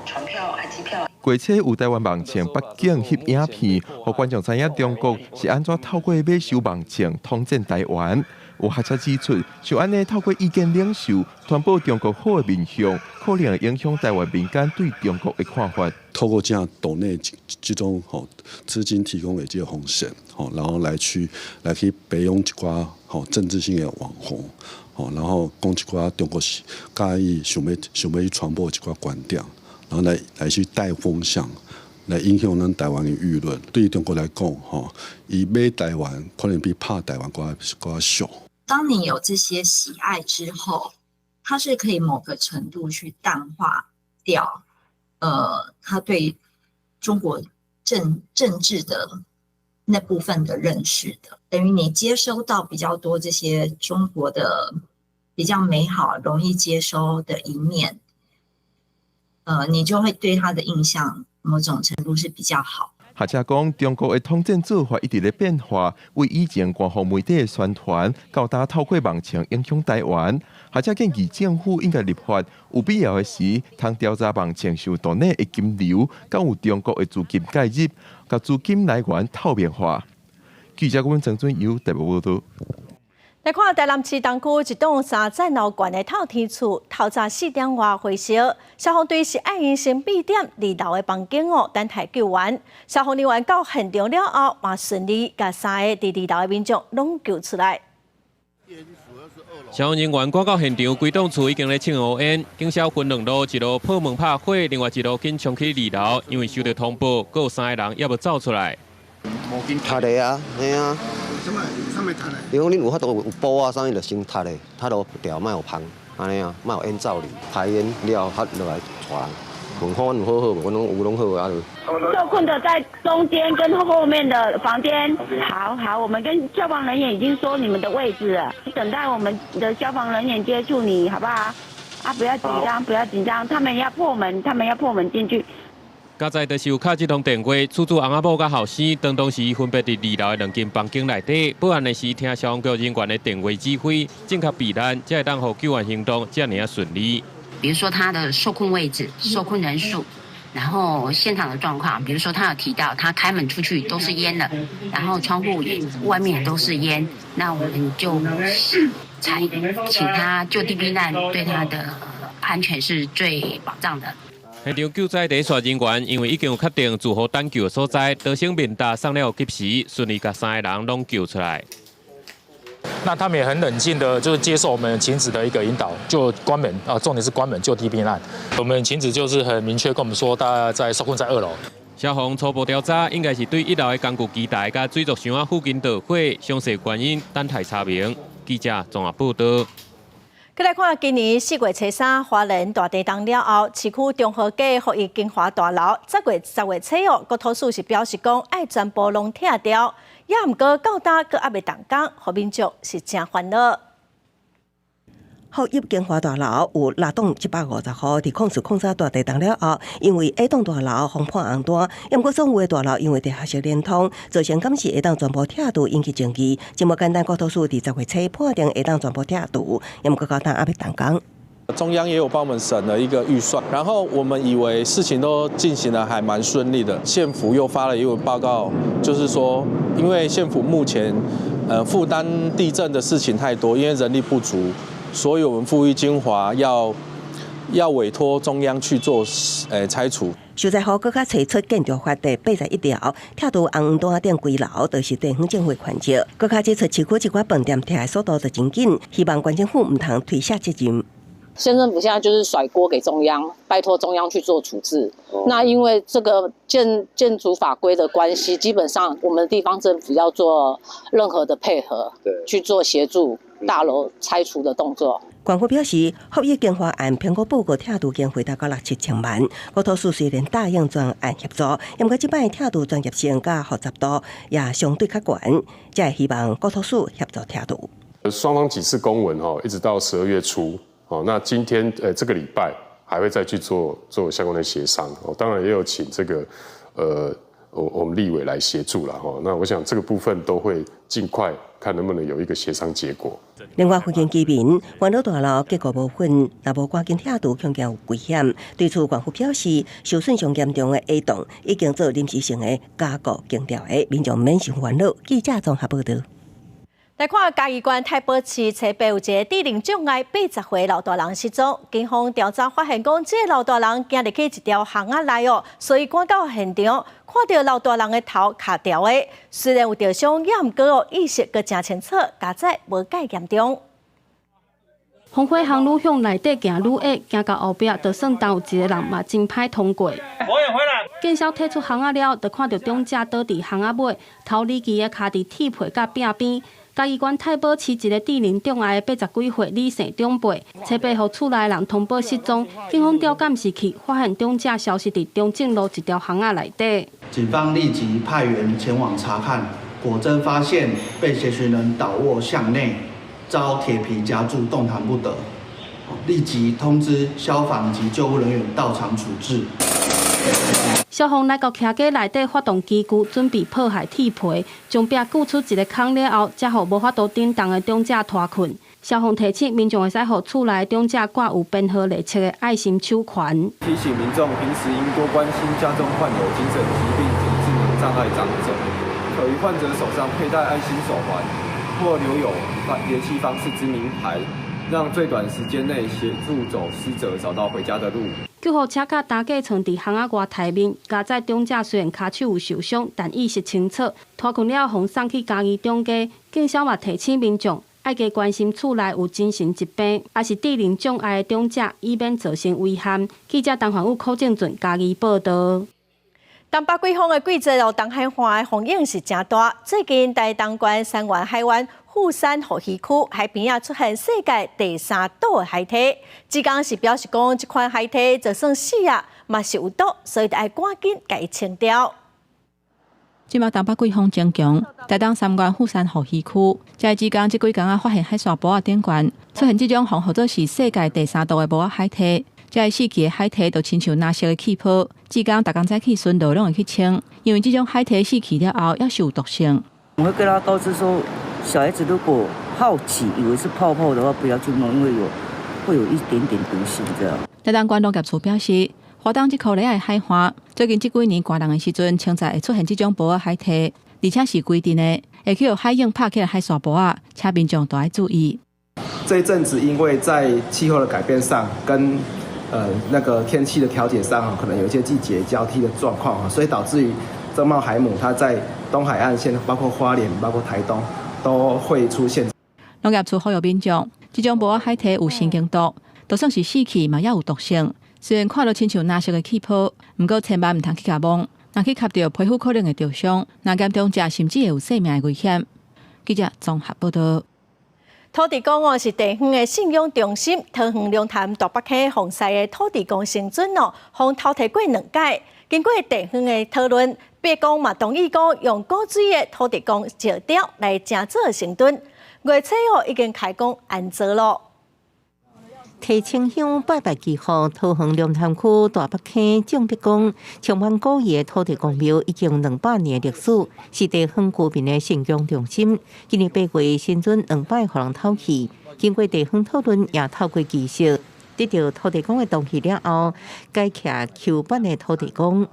船票還機票？過去有台灣網站北京翕影片，予觀眾知影中國是按怎透過買收網站統戰台灣。有學者指出，像按呢透過意見領袖傳播中國好的面向，可能會影響台灣民間對中國的看法。透過這樣鬥內這種吼資金提供的這個方式，吼，然後來去培養一寡吼政治性的網紅，吼，然後講一寡中國是佮意想欲去傳播一寡觀點。然後來去帶風向，來影響咱台灣的輿論。對中國來講，吼，伊買台灣可能比拍台灣閣較俗。當你有這些喜愛之後，它是可以某個程度去淡化掉，他對中國政治的那部分的認識的，等於你接收到比較多這些中國的比較美好、容易接收的一面。你就會對他的印象某種程度是比較好。學者講，中國的統戰做法一直咧變化，為以前官方媒體的宣傳，到今透過網站影響台灣。學者建議政府應該立法，有必要的時，通調查網站受鬥內的金流，敢有中國的資金介入，共資金來源透明化。記者阮陳俊友台北報導。來看台南市東區一棟三層樓懸的透天厝，透早4點外火燒，消防隊是愛用先閉點二樓的房間哦，等待救援。消防人員到現場了後，嘛順利共三个佇二樓的民眾攏救出來。消防人員趕到現場，規棟厝已經咧衝烏煙，警消分兩路，一路破門拍火，另外一路緊衝去二樓，因為收到通報，閣有三个人猶無走出來。踢的啊，嘿啊。伊講恁有法度有布啊，啥物就先踢的，踢落掉，莫予芳，按呢啊，莫予煙走去，排煙了後落來帶人。問看阮有好好無？阮攏有攏好啊。受困的在中間跟後面的房間。好好，我們跟消防人員已經說你們的位置了，等待我們的消防人員接觸你，好不好？啊，不要緊張，不要緊張，他們要破門，他們要破門進去。佳哉就是有敲這通電話，厝主翁仔某佮後生，當時分別佇二樓的兩間房間內底，報案的時聽消防局人員的電話指揮，正確避難，才會當予救援行動遮爾仔順利。比如說他的受困位置、受困人數，然後現場的狀況，比如說他有提到他開門出去都是煙了，然後窗戶也外面也都是煙，那我們就才請他就地避難，對他的安全是最保障的。現場救災第一線人員因為已經有確定住戶等救的所在，多省面搭送了及時，順利共三个人攏救出來。那他們也很冷靜的，就是接受我們情指的一個引導，就關門啊，重點是關門就地避難。我們情指就是很明確跟我們說，大家在受困在二樓。消防初步調查，應該是對一樓的工具機台佮水族箱仔附近著火，詳細原因等待查明。記者綜合報道。閣來看，今年4月初三，花蓮大地震了後，市區中和街福邑京華大樓10月初哦，國土署是表示講愛全部攏拆掉，也毋過到今閣猶未動工，予民眾是誠煩惱。福邑京華大樓有六棟750戶，佇04/03大地震了後，因為 A 棟大樓予判紅單，毋過所有的大樓因為地下室連通，造成敢是會當全部拆除引起爭議。這麼簡單，國土署佇10月初判定會當全部拆除，毋過到今猶未動工。中央也有幫我們省了一個預算，然後我們以為事情都進行得還蠻順利的，縣府又發了一份報告，就是說，因為縣府目前，負擔地震的事情太多，因為人力不足。所以，我們富裕精華要委託中央去做拆除。受災戶閣較提出建築法第81條，拆除紅黃單頂規樓，就是地方政府權責。閣較指出市區這寡飯店拆的速度就真緊，希望縣政府毋通推卸責任。縣政府現在就是甩鍋給中央，拜託中央去做處置。那因為這個建築法規的關係，基本上我們地方政府要做任何的配合，去做協助大樓拆除的動作。縣府表示，福邑京華案評估報告拆除經費達到六七千萬，國土署雖然答應專案協助，毋過這擺拆除專業性佮複雜度也相對較懸，才會希望國土署協助拆除。雙方幾次公文哈，一直到12月初。哦，那今天這個禮拜還會再去做相關的協商哦，當然也有請這個我們立委來協助了哈。那我想這個部分都會盡快看能不能有一個協商結果。另外，附近居民元朗大樓結構無穩，若無趕緊拆除，恐驚有危險。對此，縣府表示，受損上嚴重的 A 棟已經做臨時性的加固精調的，民眾免傷煩惱。記者綜合報道。來看嘉義縣太保市初八有一个智能障礙80歲老大人失蹤，警方調查發現講，這个老大人行入去一條巷仔內哦，所以趕到現場，看著老大人的頭卡著的，雖然有著傷，也毋過哦意識閣誠清楚，佳哉無蓋嚴重。風火巷愈向內底行愈矮，行到後壁，就算當有一个人嘛真歹通過。警消退出巷仔了，就看著長者倒佇巷仔尾，頭離奇的卡佇鐵皮佮壁邊。嘉義縣太保市一个智能障礙的80幾歲李姓長輩，初八予厝內人通報失蹤，警方調監視器發現長者消失佇中正路一條巷仔內底。警方立即派員前往查看，果真發現被協尋人倒臥巷內，遭鐵皮夾住，動彈不得，立即通知消防及救護人員到場處置。消防來到徛家內底發動機具，準備破壞鐵皮，將壁鋸出一个孔了後，才予無法度頂動的長者脫困。消防提醒民眾會使予厝內長者掛有編號列冊的愛心手環。提醒民眾平時應多關心家中患有精神疾病及智能障礙長者，可於患者手上佩戴愛心手環，或留有聯繫方式之名牌，讓最短時間內協助走失者找到回家的路。救護車佮擔架藏佇巷仔外台面，加載長者雖然跤手有受傷，但意識清楚。拖困了後，予送去嘉義中繼。警消嘛提醒民眾，愛加關心厝內有精神疾病，抑是智能障礙的長者，以免造成危險。記者陳焕宇、柯正俊嘉義報導。東北季風的季節哦，東海岸的風湧是誠大。最近台東縣杉原海灣富山護漁區海邊仔出現世界第三陡的海堤，職工是表示講，這款海堤就算死啊，嘛是有毒，所以愛趕緊共伊清掉。這馬東北季風增強，台東杉原富山護漁區，在職工這幾工仔發現海沙埔仔頂懸出現這種予號做是世界第三陡的帽仔海堤。這个死去的海堤就親像藍色的氣泡，職工逐工早起巡邏攏會去清，因為這種海堤死去了後，猶是有毒性。我會跟他告知說，小孩子如果好奇以為是泡泡的話，不要去弄，因為有會有一點點毒性這樣。台東縣農業處表示，花東這箍犁仔的海岸，最近這幾年寒冷的時陣，清早會出現這種帽仔海堤，而且是規陣的，會去予海湧拍起來海沙埔仔，請民眾都愛注意。這一陣子因為在氣候的改變上，跟那個天氣的調節上，可能有一些季節交替的狀況，所以導致於針帽海姆它在東海岸線，包括花蓮、包括台東，都會出現。農業處呼籲民眾，這種帽仔海堤有神經毒，就算是死去嘛，也有毒性。雖然看著親像藍色的氣泡，毋過千萬毋通去共摸，若去磕著皮膚可能會著傷，若嚴重者甚至會有性命的危險。記者綜合報導。土地公哦是地方的信仰中心，桃園龍潭大北溪鳳山的土地公神尊哦，予偷提過兩擺。經過地方的討論，伯公嘛同意講用古錐的土地公石雕來成做神墩。月初哦已經開工安裝咯。提清香拜拜祈福，桃園龍潭區大北溪鄭伯公充滿古意的土地公廟已經200年歷史，是地方居民的信仰中心。今年8月，神尊兩擺予人偷去，經過地方討論，也透過技術得到土地公的同意了後，改徛 Q 版的土地公。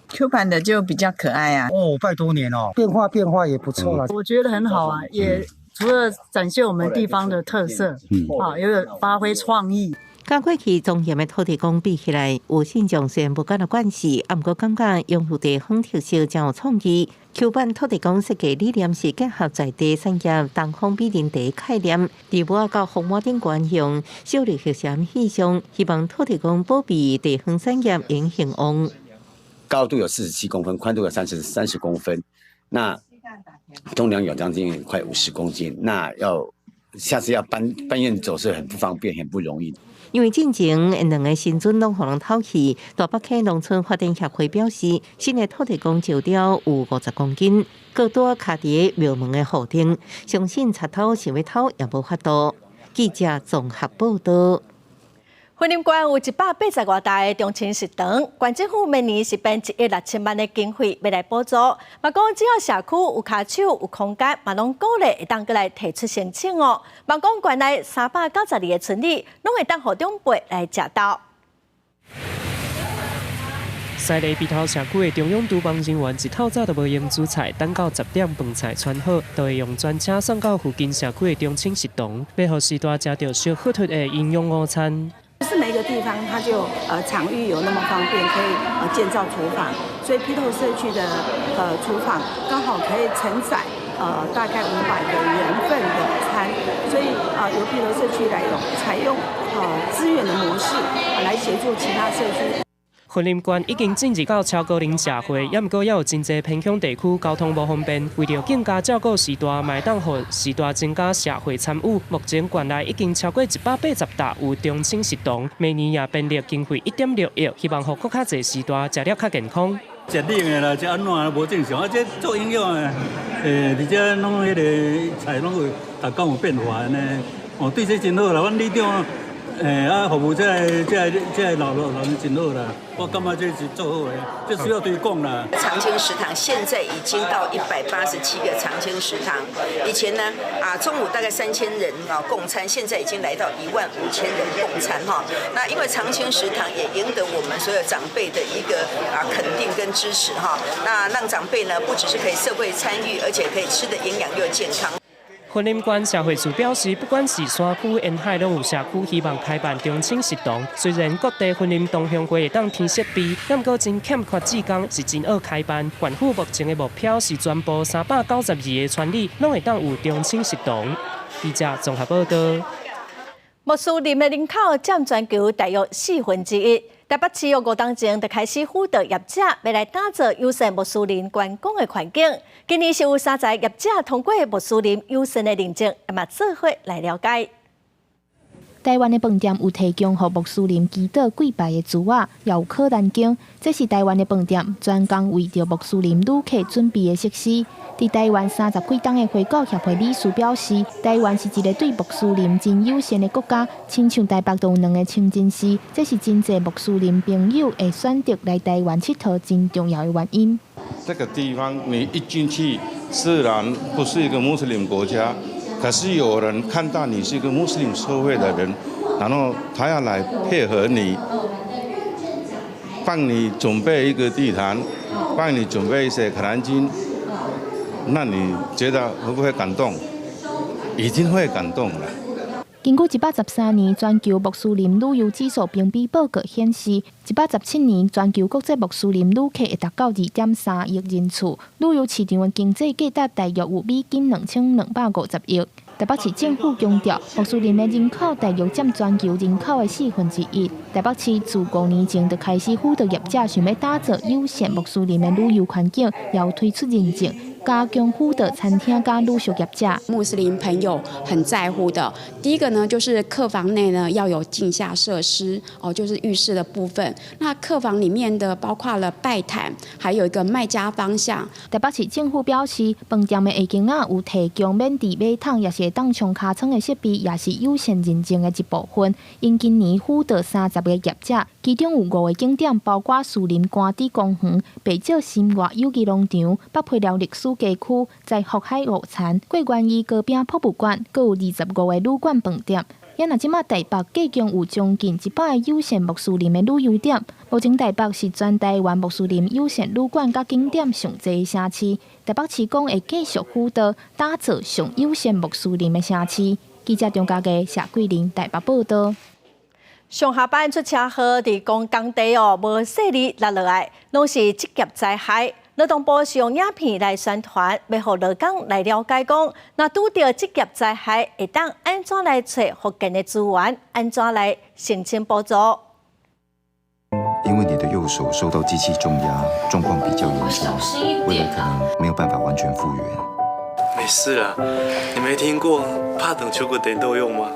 Q 版的就比較可愛啊！哦，拜多年哦，變化變化也不錯啦。我覺得很好啊，也除了展現我們地方的特色，啊，也有發揮創意。佮過去莊嚴的土地公比起來，有信眾雖然無敢若慣勢，啊，毋過感覺擁有地方特色，真有創意。Q 版土地公設計理念是結合在地產業東方美人茶概念，佇帽仔佮風帽頂懸用小綠黑閃意象，希望土地公保庇地方產業會興旺。高度有47公分，寬度有30公分，那重量有將近快50公斤，那要下次要搬運走是很不方便，很不容易。因為進前兩个神尊攏予人偷去，大北溪農村發展協會表示，新的土地公石雕有50公斤，閣拄仔徛佇廟門的戶頂，相信賊偷想欲偷也無法度。記者綜合報導。雲林縣有180外棟的長青食堂，縣政府每年是編1億6千萬的經費欲來補助。嘛講只要社區有跤手有空間，嘛攏鼓勵會當閣來提出申請哦。嘛講縣內392个村里，攏會當予長輩來食到。西螺埤頭社區的中央廚房人員一透早就無閒煮菜，等到10點飯菜汆好，就會用專車送到附近社區的長青食堂，欲予序大食著燒火腿的營養午餐。不是每個地方它就場域有那麼方便，可以建造廚房，所以埤頭社區的廚房剛好可以承載大概500個人份的餐，所以由埤頭社區來用採用資源的模式來協助其他社區。雲林縣已經進入到超高齡社會，猶毋過猶有真濟偏鄉地區交通無方便，為著更加照顧序大，嘛會當予序大增加社會參與。目前縣內已經超過180棟有長青食堂，每年也編列經費1.6億，希望予閣較濟序大食了較健康。食冷的啦，食按怎無正常啊？這足營養的，而且攏彼个菜攏有，逐工有變化呢。哦，對這真好啦，阮里長。服務這个老人真好啦，我感覺這是做好的，這需要推廣啦。長青食堂現在已經到187個長青食堂，以前呢中午大概3000人啊共餐，現在已經來到1.5萬人共餐哈。那因為長青食堂也贏得我們所有長輩的一個肯定跟支持哈。那讓長輩呢不只是可以社會參與，而且可以吃得營養又健康。雲林縣社會處表示，不管是山區沿海，攏有社區希望開辦長青食堂。雖然各地雲林同鄉會會當添設備，毋過真欠缺志工，是真愛開辦。縣府目前的目標是全部392個村里，攏會當有長青食堂。記者綜合報道。穆斯林的人口佔全球大約1/4。台北市由5冬前就開始輔導業者，欲來打造友善穆斯林觀光的環境。今年是有三十个業者通過穆斯林友善的認證，那麼做伙來了解。台灣的飯店有提供予穆斯林祈禱跪拜的櫥仔，也有可蘭經。這是台灣的飯店專工為著穆斯林旅客準備的設施。佇台灣30幾冬的回教協會理事表示，台灣是一个對穆斯林真友善的國家，親像台北就有兩个清真寺，這是真濟穆斯林朋友會選擇來台灣𨑨迌真重要的原因。這個地方你一進去，雖然不是一個穆斯林國家，可是有人看到你是一個穆斯林社會的人，然後他要來配合你，幫你準備一個地毯，幫你準備一些可蘭經，那你覺得會不會感動？一定會感動的。根據113年全球穆斯林旅遊指數評比報告顯示，117年全球國際穆斯林旅客會達到2.3億人次，旅遊市場的經濟價值大約有美金2250億。台北市政府強調，穆斯林的人口大約佔全球人口的1/4。台北市自5年前就開始輔導業者，想欲打造友善穆斯林的旅遊環境，也有推出認證，加強輔導餐廳佮旅宿業者。穆斯林朋友很在乎的，第一個呢，就是客房內呢要有淨下設施，哦，就是浴室的部分。那客房裡面的包括了拜毯，還有一個麥加方向。台北市政府表示，飯店的下間仔有提供免治馬桶，也是會當沖尻川的設備，也是友善認證的一部分。𪜶今年輔導30個業者，其中有5個景點，包括士林官邸公園、白石新外有機農場、北皮寮歷史街區、在福海午餐、桂園伊糕餅博物館，閣有25個旅館飯店。也若這馬台北計共有將近100個友善穆斯林的旅遊點。目前台北是全台灣穆斯林友善旅館佮景點上濟的城市。台北市講會繼續輔導打造上友善穆斯林的城市。記者張家傑、謝桂玲台北報道。上下班出車禍，佇講工地哦，無細膩落落來，攏是職業災害。勞動部是用影片來宣傳，欲予勞工來了解講，若拄著職業災害，會當按怎來揣復健的資源，按怎來申請補助。因為你的右手受到機器重壓，狀況比較嚴重，未來可能沒有辦法完全復原。沒事啦，你沒聽過拍斷手骨電都用嗎？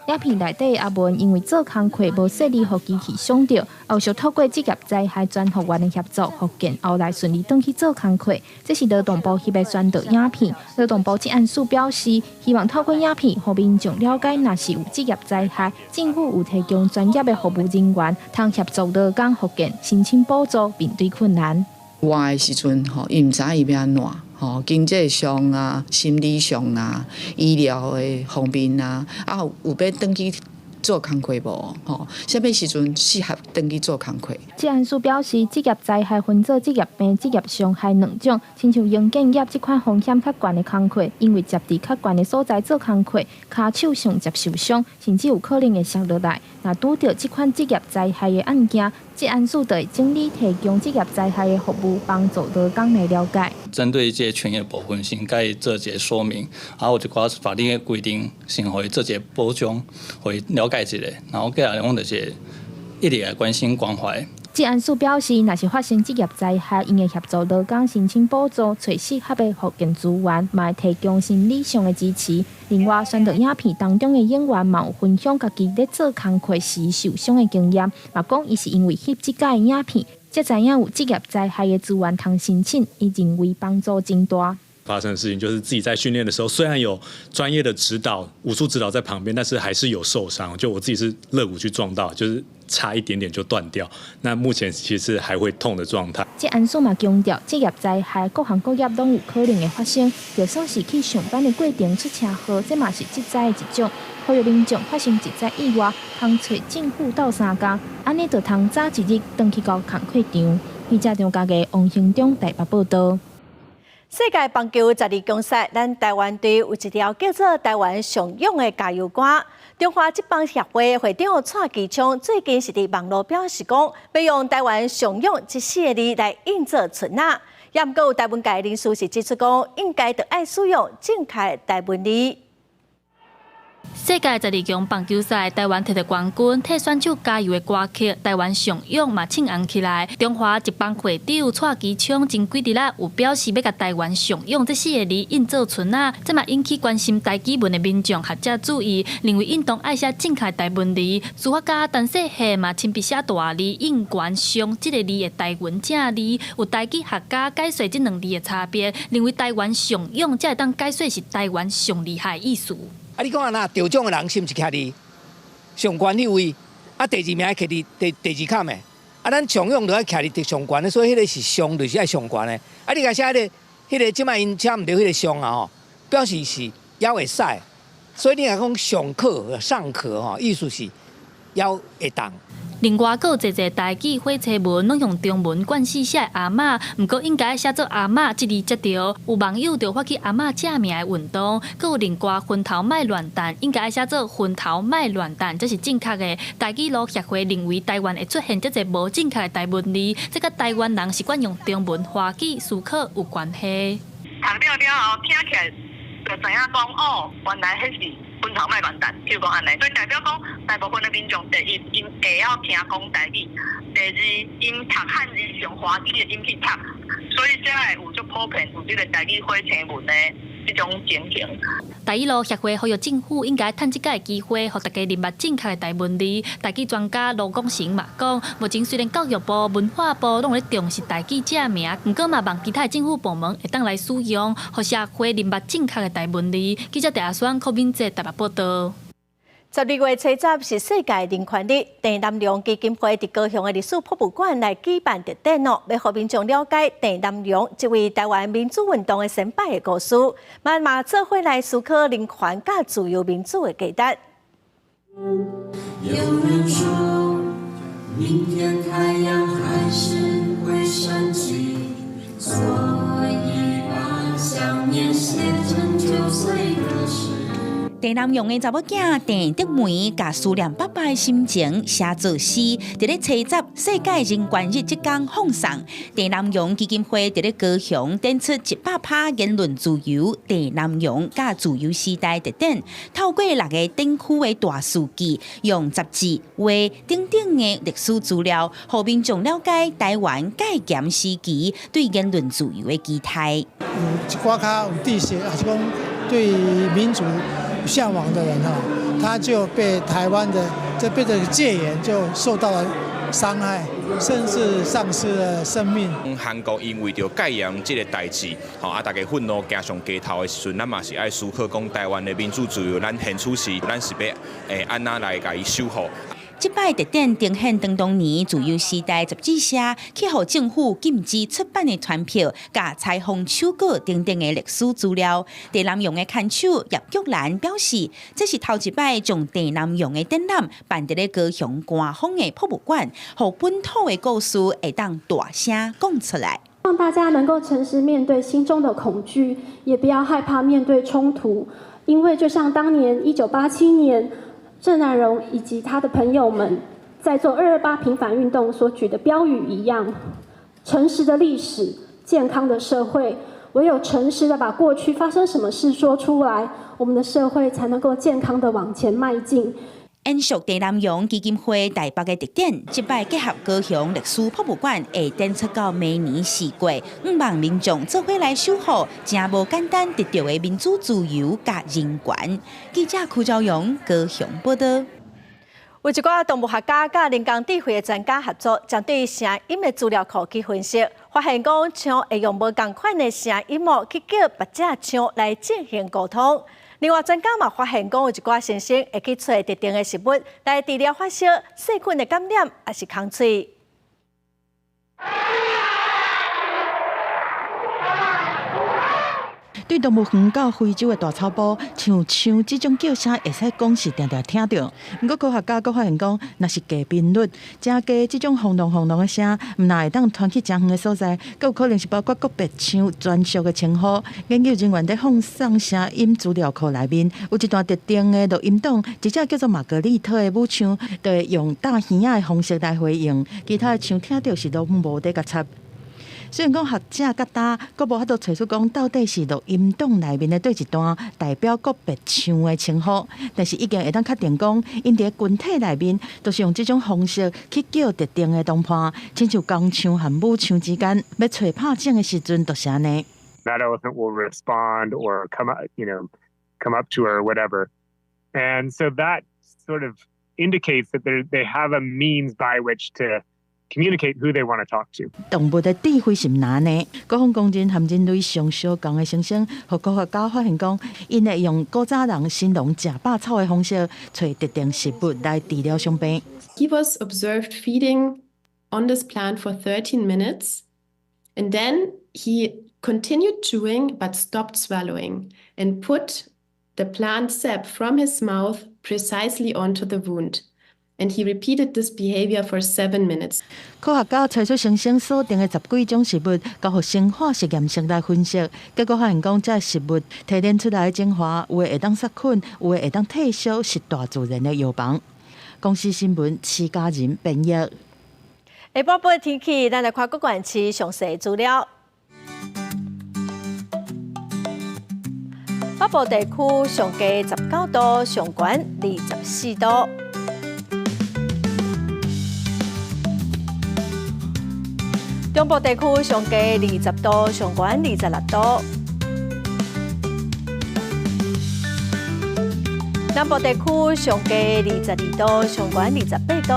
影片內底阿文因為做工課無細膩，予機器傷著，後續透過職業災害專復員的協助復健，後來順利轉去做工課。這是勞動部翕的宣導影片。勞動部職安署表示，希望透過影片，予民眾了解，若是有職業災害，政府有提供專業的服務人員，通協助勞工復健、申請補助，面對困難。活的時陣吼，伊毋知影伊欲按怎吼，經濟上啊、心理上啊、醫療的方面啊，啊有欲轉去做工課無？吼，啥物時陣適合轉去做工課？職安署表示，職業災害分做職業病、職業傷害兩種。親像營建業這款風險較懸的工課，因為接佇較懸的所在做工課，跤手上接受傷，甚至有可能會摔落來。若拄著這款職業災害的案件，職安署就會整理提供職業災害的服務，幫助勞工來了解。針對這個權益部分，先共伊做一个說明，啊，有一寡法律的規定，先予伊做一个補充，予伊了解一下，然後過來阮就是一直來關心關懷。職安署表示，若是發生職業災害，𪜶會協助勞工申請補助，揣適合的復健資源，嘛會提供心理上的支持。另外，宣導影片當中的演員嘛有分享家己咧做工課時受傷的經驗，嘛講伊是因為翕這擺的影片，才知影有職業災害的資源通申請，伊認為幫助真大。發生的事情就是自己在訓練的時候，雖然有專業的指導、武術指導在旁邊，但是還是有受傷。就我自己是肋骨去撞到，就是差一點點就斷掉。那目前其實還會痛的狀態。職安署嘛強調，職業災害各行各業攏有可能會發生，就算是去上班的過程出車禍，這嘛是職災的一種。呼籲民眾發生職災意外，通揣政府鬥相共，按呢就通早一日轉去到工課場。記者張家傑、王興中台北報道。世界棒球十二強賽，咱台灣隊有一條叫做《台灣上勇》的加油歌。中華職棒協會會長蔡其昌最近是佇網路表示講，欲用台灣上勇這四个字來印做春仔。也毋過有台文界人士是指出講，應該著愛使用正確台文字。世界十二強棒球賽，台灣摕著冠軍，替選手加油的歌曲《台灣上勇》嘛唱紅起來。中華職棒會長蔡其昌前幾日仔有表示欲共台灣上勇這四个字印做春仔，這嘛引起關心台語文的民眾學者注意，認為應當愛寫正確台文字。書法家陳世賢嘛親筆寫大字應援上這个字的台文正字，有台語學家解說這兩字的差別，認為台灣上勇才會當解說是台灣上厲害的意思。啊！你講啊，若得獎的人是毋是徛佇上懸彼位？啊，第二名徛佇第二坎的。啊，咱上勇就愛徛佇上懸的，所以彼个是上，就是愛上懸的。啊，你共寫彼个，彼个這擺𪜶寫毋著彼个上啊吼，表示是猶會使。所以你若講上可尚可吼，意思是猶會當。另外，閣有濟濟台語火車文攏用中文慣勢寫阿嬤，毋過應該寫做阿嬤這字才對。有網友就發起阿嬤正名的運動，閣有另外昏頭莫亂彈，應該寫做昏頭莫亂彈，才是正確的。台語路協會認為台灣會出現遮濟無正確的台文字，這佮台灣人習慣用中文華語思考有關係。讀了了後，聽起來就知影講哦，原來彼是昏頭莫亂彈，譬如講按呢，所以代表講大部分的民眾，第一，𪜶會曉聽講台語；第二，𪜶讀漢字用華語的音去讀，所以才會有足普遍有這个台語火車文的這種情形。台語路協會呼籲政府應該趁這個機會，予大家認捌正確的台文字。台語專家盧廣成嘛講，目前雖然教育部、文化部攏有咧重視台語正名，毋過嘛望其他政府部門會當來使用，予社會認捌正確的台文字。記者鄭阿雙、柯敏哲台北報導。12月初十是世界人權日，鄭南榕基金會佇高雄的歷史博物館來舉辦特展哦，欲予民眾了解鄭南榕這位台灣民主運動的先輩的故事，嘛嘛做伙來思考人權佮自由民主的價值。有人說，明天太陽還是會升起，所以把想念寫成舊歲的詩。鄭南榕的查某囝鄭德梅，共思念爸爸的心情寫做詩，佇咧初十世界人權日這工奉送。鄭南榕基金會佇咧高雄展出100趴言論自由、鄭南榕佮自由時代特展，透過六个展區的大數據，用雜誌、畫等等的歷史資料，予民眾了解台灣戒嚴時期對言論自由的期待。有一寡較有知識，抑是講對民主嚮往的人哈，他就被台灣的這被這個戒嚴就受到了傷害，甚至喪失了生命。韓國因為著戒嚴這个代誌，吼啊，大家憤怒行上街頭的時陣，咱嘛是愛思考講台灣的民主自由，咱現處時，咱是欲會按怎來共伊守護。這擺特展呈現當年自由時代雜誌社去予政府禁止出版的傳票、佮採訪手稿等等的歷史資料。鄭南榕的牽手葉玉蘭表示，這是頭一擺將鄭南榕的展覽辦佇咧高雄官方的博物館，予本土的故事會當大聲講出來。讓大家能夠誠實面對心中的恐懼，也不要害怕面對衝突，因為就像當年1987年，鄭南榕以及他的朋友們在做228平反運動所舉的標語一樣，誠實的歷史，健康的社會，唯有誠實的把過去發生什麼事說出來，我們的社會才能夠健康的往前邁進。延續鄭南榕基金會台北的特展，這擺結合高雄歷史博物館，會展出到明年4月，向望民眾做伙來守護，誠無簡單得著的民主自由佮人權。記者柯昭陽高雄報導。有一寡動物學家佮人工智慧的專家合作，針對聲音的資料庫去分析，發現講象會用無仝款的聲音哦去叫別隻象來進行溝通。另外，專家嘛發現講有一寡猩猩會去揣特定的食物來治療發燒、細菌的感染，抑是空喙。對動物園到非洲的大草埔，像鶖這種叫聲會使講是定定聽著。毋過科學家閣發現講，若是低頻率、誠低這種轟隆轟隆的聲，毋但會當傳去誠遠的所在，閣有可能是包括個別鶖專屬的稱呼。研究人員佇放送聲音資料庫內面，有一段特定的錄音檔，一隻叫做瑪格麗特的母鶖，就會用打耳仔的方式來回應，其他的鶖聽著是攏無咧共插。雖然講學者佮今閣無法度揣出講到底是錄音檔內面的佗一段代表個別鶖的稱呼，但是已經會當確定講，𪜶佇群體內面都是用這種方式去叫特定的同伴，親像公鶖和母鶖之間欲揣拍種的時陣，就是按呢。 That elephant will respond or come up to her or whatever. And so that sort of indicates that they have a means by which to communicate who they want to talk to. 動物的智慧是毋按呢？各方公認和人類上相仝的猩猩，予科學家發現講，𪜶會用古早人神農食百草的方式，揣特定食物來治療傷病。 He was observed feeding on this plant for 13 minutes, and then he continued chewing but stopped swallowing and put the plant sap from his mouth precisely onto the wound. And he repeated this behavior for 7 minutes. 科學家揣出猩猩鎖定的十幾種食物，交予生化實驗室來分析，結果發現講，這食物提煉出來的精華，有的會當殺菌，有的會當退燒，是大自然的藥房。公視新聞，徐家仁編譯。下晡晡天氣，咱來看各縣市詳細資料。北部地區上低19度，上懸24度。中部地區上低20度，上懸26度。南部地區上低22度，上懸28度。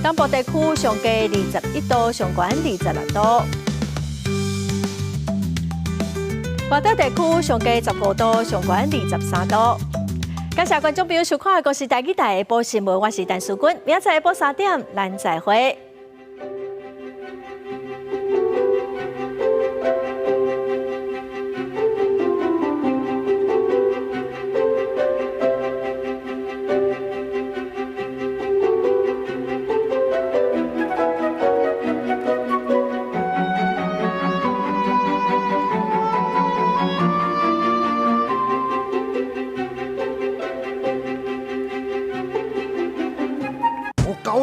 東部地區上低21度，上懸26度。外島地區上低15度，上懸23度。感謝觀眾朋友收看《公視台語台》下晡新聞，我是陳淑君，明仔載下晡3點，咱再會。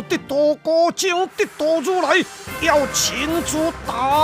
得道高僧，得道如來，要親自打。